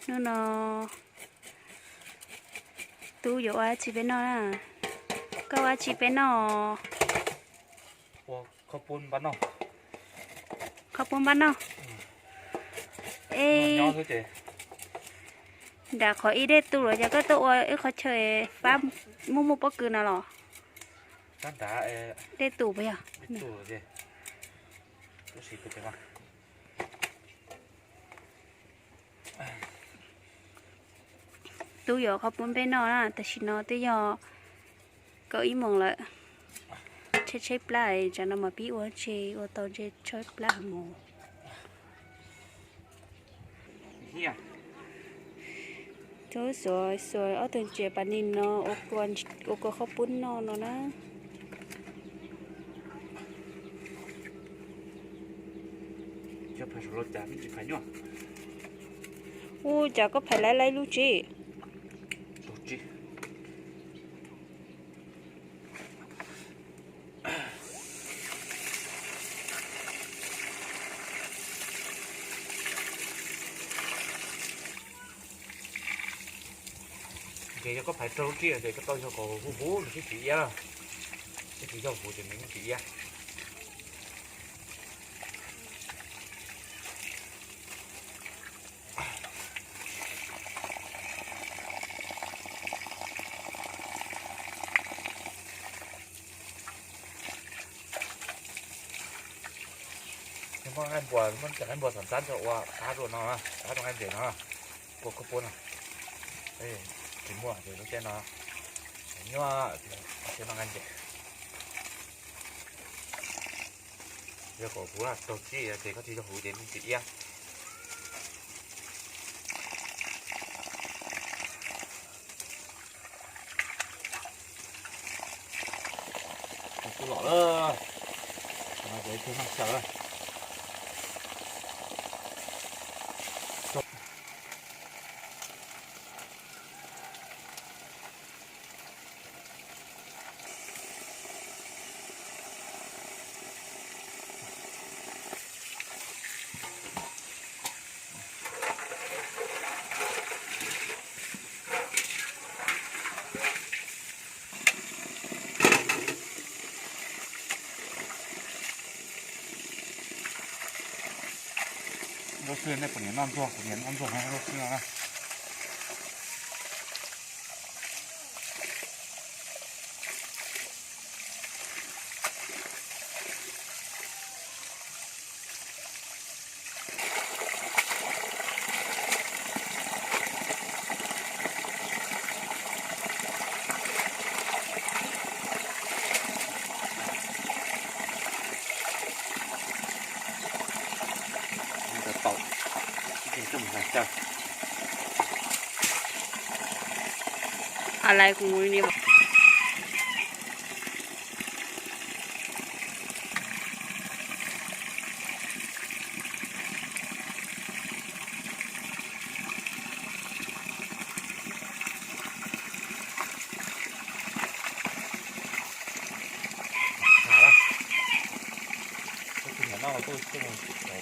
Hnub no tub yuav ua dab tsi peb noj na? Koj ua dab tsi peb noj? Ua qhob pub npab noj. Es nram qhov ib dej tu lawm ces koj tuaj ua ib qho chaw fab muaj muaj pob kws no los? Dej tu puas yog? Tub yuav qhob pub npab noj na, tam sim no twb yog kaum ib moos lawm. Tshaib tshaib plab, tsam no mas pib ua ntses, ua tau ntses tshaib plab heev os. Tub xuas xuas ob tug ntses pas nig no ua kua qhob pub noj no na. Ua cas koj phais laib laib lub tsi? Ces yog koj phais raug lub tsi ces koj tau yog kom huv huv nws thiaj tsis iab, thiaj tsis yog huv ces nws thiaj tsis iab. Muaj nqaij npua, muaj cov nqaij npua txom txab coj ua qab rau no, qab rau nqaij ntses no, kua khaub poob no. Tsis muaj ces lub caij no nyuaj ces noj nqaij ntses. Yog kom huv, raug txij ces koj tsis yog huv ces nws tsis iab. Kuj lom lawm, no ces ib tug noj xyaw lawm. Lub xwb nej puas nyiam noj ntxuag? Kuv nyiam noj ntxuag lub xwb no na.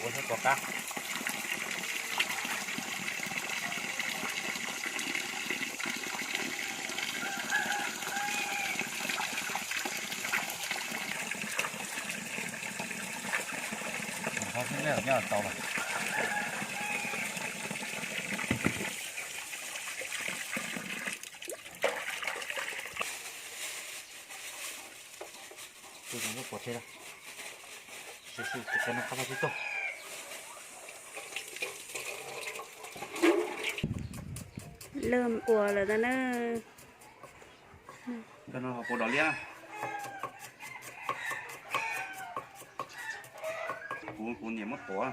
Ua thiab tua qab. Nyob tau lawm. Lawm ua lawm na. Cov no ho puas dog liab? Kuv, kuv niam muab tuav.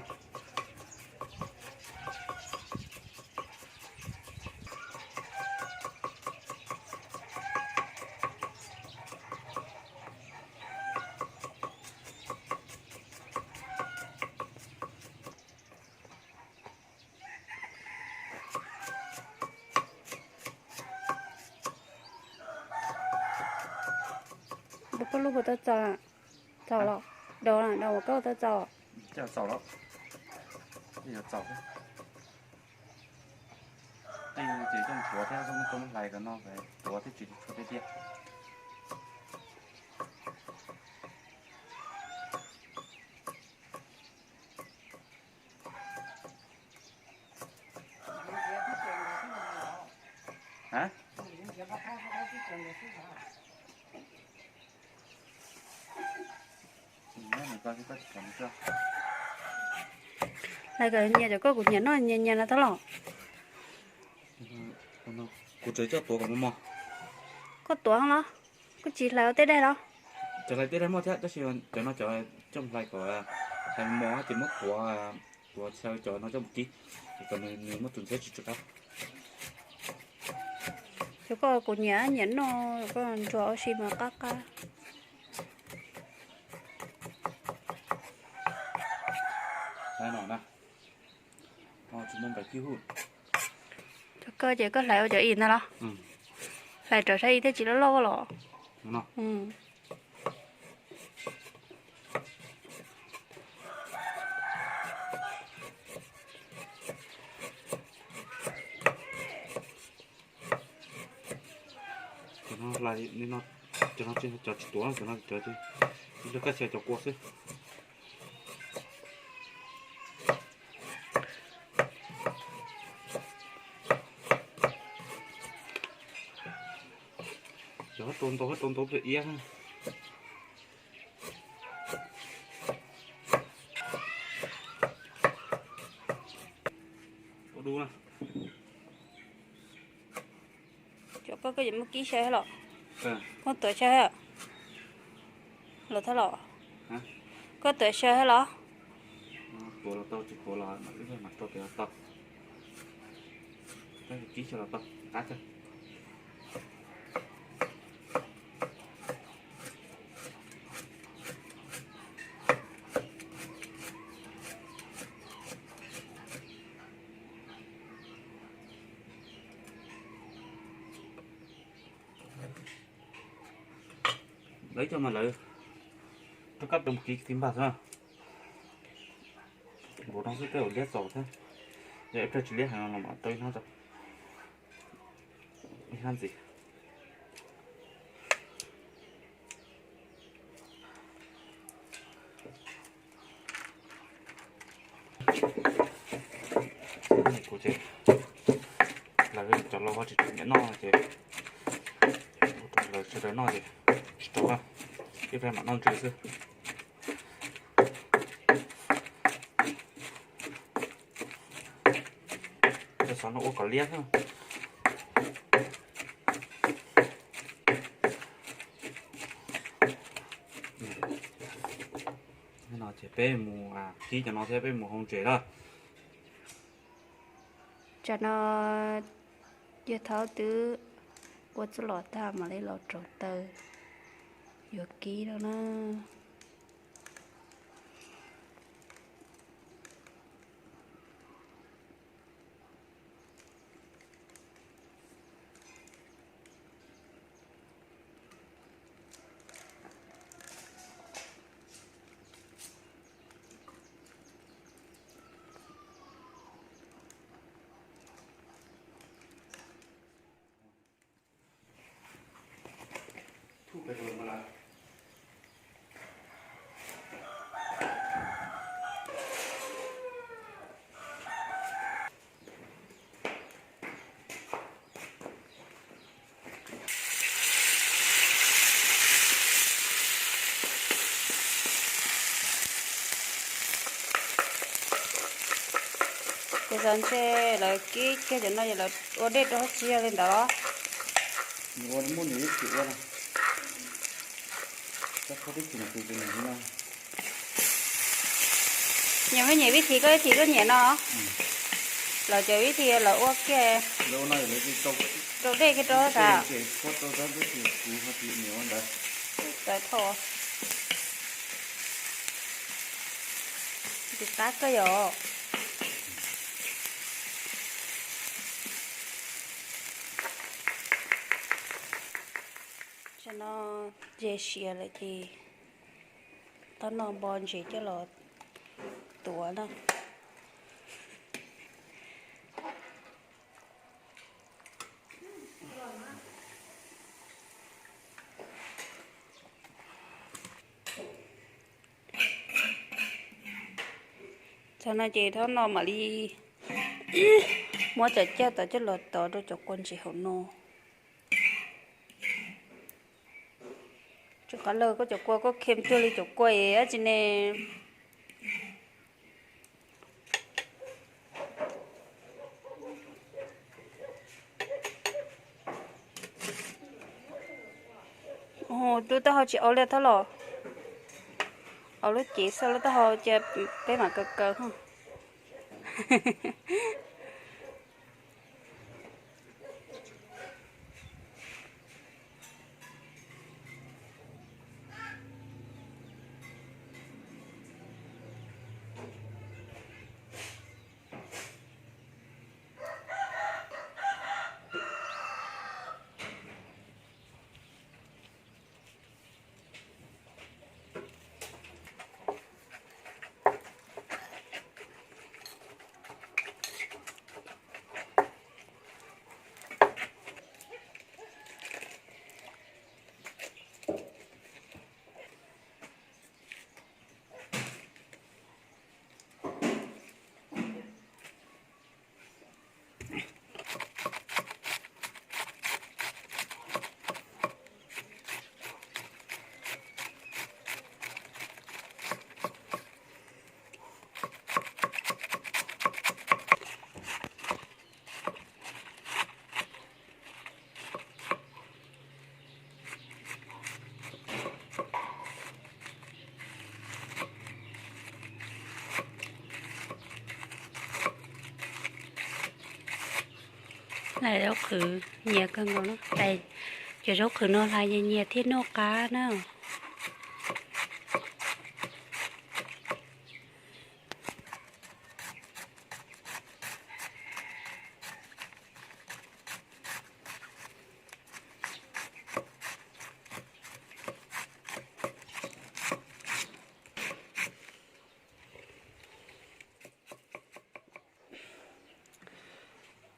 Ua koj lub puas tau txaus? Txaus los? Dov na, dov ua koj tau txaus? Txaus los. Txaus. Tej ces coj mus tuav thiab, muab coj mus hlais kom no, tuav thiab tsis tshua tiaj tiaj. Hlais kom nyias cov koj kuv nyiam noj nyias nyias no tag los. Kuv tseem coj tuav kom mos mos. Koj tuav los? Koj tsis hlais ua tej daig los? Cov hlais tej daig muaj thiab tab sis cov no cov coj hlais kom hlais mos mos ces muab tuav, tuav xyaw cov no coj mus kib, kom nws muaj tus ntxhiab tsis tsw qab. Cov koj kuv nyiam nyiam noj, koj ntsuas ua si mas qab qab. Tsis muaj npais kib hub. Cov koj ces koj hlais ua cov ib ntag los? Hlais rau saib ib thiaj tsis loj loj los. Cov no hlais li no, cov no cov tsis tuav, cov no cov ib lub kaj xyaw cov kua xwb. Cov rau ntau, rau ntau pliag iab. Ua dub na. Cov koj koj yuav muab kib xyaw los? Muab tuav xyaw los thab los? Koj tuav xyaw los? Tuav los tau, tsis tuav los wb mam rau pem los tau. Kib xyaw los tau, qab thiab. Lawv coj mas lawv rov qab rau mus kib tiv npag xwb. Npaum no xwb tej zaum liab txaus thiab. Yog ib pliag tsis liab heev no los mam tau ib hnab, ib hnab ntxiv. Kuv ces lawv cov laus ho tsis tshua nyiam noj ces ua rau lawv sawv daws noj ces tsis tau, ib pliag mam noj ntsws xwb. Cov xov no ua kom liab xwb. No ces peb mus kib cov no thiab peb mus hau ntses na. Tsam no yawg Thaub twb ua txuj lom tag mam li los rauv taws yuav kib no na. Ces txog ntshe lawv kib kiag cov no ces lawv ua dej rau hauv tsis yog li ntawd los? Nws ua muaj nws ib txwm ua no. Nyias muaj nyias vib thib, koj vib thib koj nyiam no. Lawv cov vib thib lawv ua kiag rau dej kiag rau tas. Tawv tho. Ntsis qab kawg yom. Tam no ze siav lawm ces tau noj npo ntses coj los tuav na. Thaum no ces thaum no mam li muab cov caj tod coj los tov rau cov kua ntses hauv no. Tsis qab lawm, koj cov kua koj khem cuag li cov kua es dab tsi ne. Tus taub hau tsis au li thiab los, au lub cev xwb, lub taub hau cia peb mam kaw kaw. Hlais zaub qhwv nyias kawg nkaus na. Tais cov zaub qhwv no hlais nyias nyias thiaj noj qab na.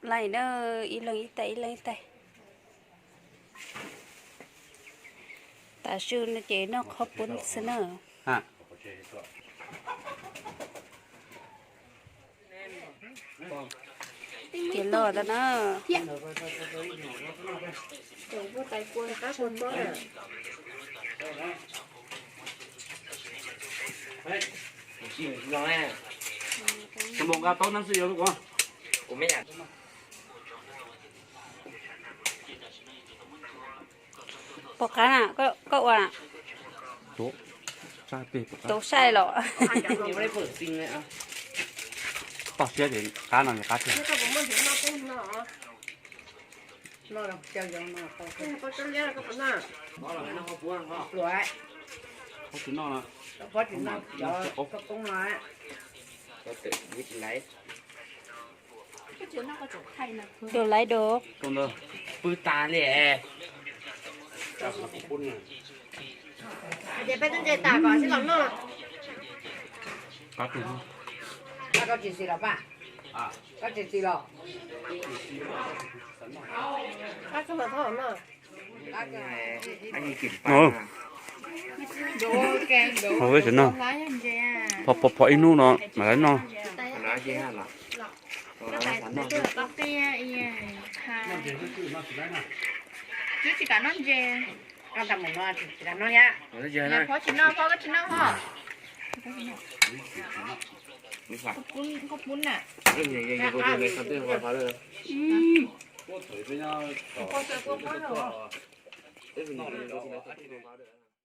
Hlais na, ib leeg ib tais, ib leeg ib tais. Tav su no ces noj qhob pub xwb na. Ces los ntawd na. Pom qab na, koj ua na. Tau saib los. Toj siab ces qab no qab tiag. Tus laiv dua. Pw tas li. Ces peb twb ntse tas kom sib los noj. Koj tsis xis los paj? Koj tsis xis los? Peb tsis noj, pom pom ib hnub no mam li noj. Twb tsis kam noj ntses. Phob tsis noj, Phob koj tsis noj ho. Koj pub na.